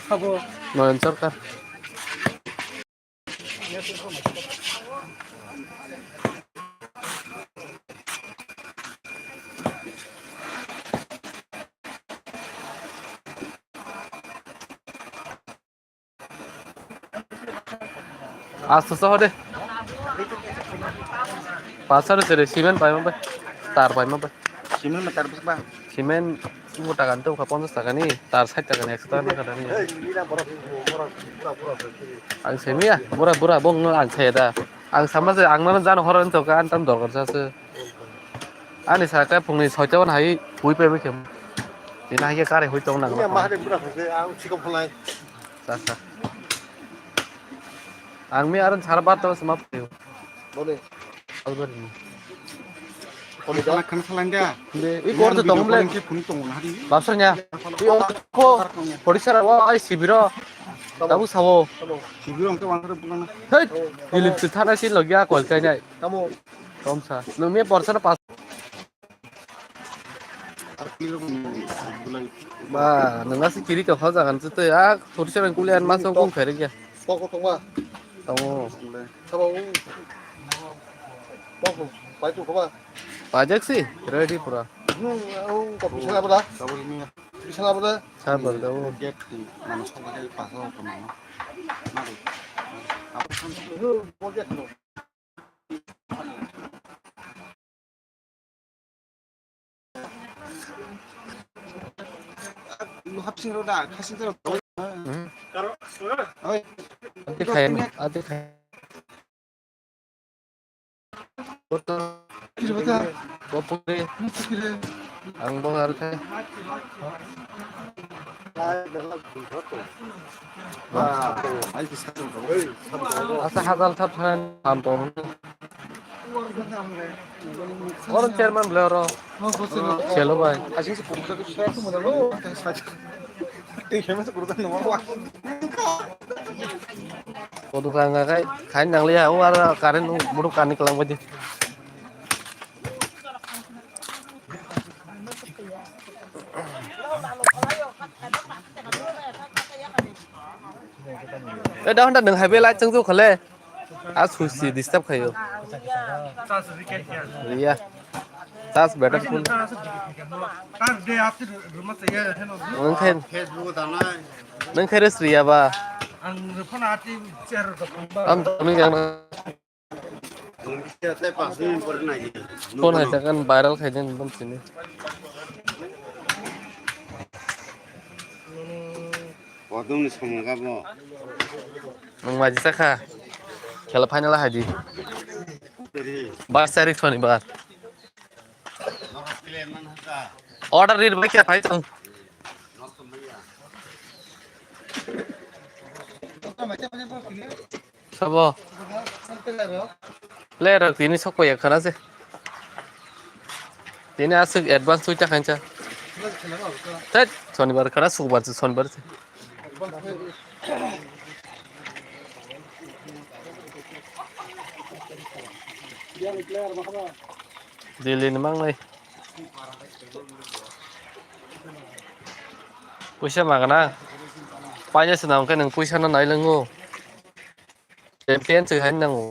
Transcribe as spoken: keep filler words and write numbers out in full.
Noyon Sarkar. Asto soho de. Pasar sere cement paima bai. Tar paima bai. Cement ma tar bwsba. Cement bo taka ni tongkha ponchas taka ni, tar sait taka ni, ekso taka ni kha ni. Ang semiya, bura bura bong no ang saya da. Ang sama se ang no jano horo ni tongkha, ang tam dorkar sa se. Ani sa khe phungni soita wan hai hui pe bai khe. Tini hai khe kare hui tong nang. Ini mah de bura phese, ang sikop phalai. Sa, sa. Ang mi aron sara bar to sama phaio. Bole. Albert ni. Kami salah, kami salah dia. De, i kor to tong le. Kami phone tong na di. Babsa nya. I o ko. Pori sara wa ai sibiro. Tabu sawo. Sibiro ang to wan sara bukan. Hei, dilip tu thana sin logya kol kai nai. Tamo. Tom sa. Nung mi borsa na pas. Ba, nang asi kiri to hoja kan tu ya, thori se kulian mas kong khere kya. Pok kong ba. Tamo. Sabo. Pok. Pai tu kho ba. Pajak si, ready pura. Hmm, oh, kok bisa apa dah? Bisa apa dah? Sabar da. Gate mana sama kali pas apa mana? Mari. Apa kan? Hmm, mau gate lo. Lu hapsing roda, kasing terus. Hmm. Oi. Adi khayan, adi khayan. Kotor. Kiri bata. Kopuri. Kopuri. Ang bong ar khe. Asa hajal thap than ham tong. Oro chairman bwle oro. Chelo bai. Kotor ka ngakai khain nang liya, o aro current muruk kani kelang bai di. Eh, dah honda nang hai belai chang tu khale. A switch si disturb khayo. Iya. Tas better phone. Nang khe, nang khe res riya ba. Am kami yang phone hai ta kan viral khai den bom sini. Kodong ni samung kabo. Nang maji sakha. Khela final hai di. Bar tarik Shonibar. Order rir bai khe phai tong. Sabo. Player rok tini sok ya khana se. Tini aswk advance twi ta khancha. Tet, Shonibar khana, Sukbar se, Shonibar se. Delhi ni mangnai. Puisa magana. Paina se nang khe nang puisa no nai lango. Champion se hai nango.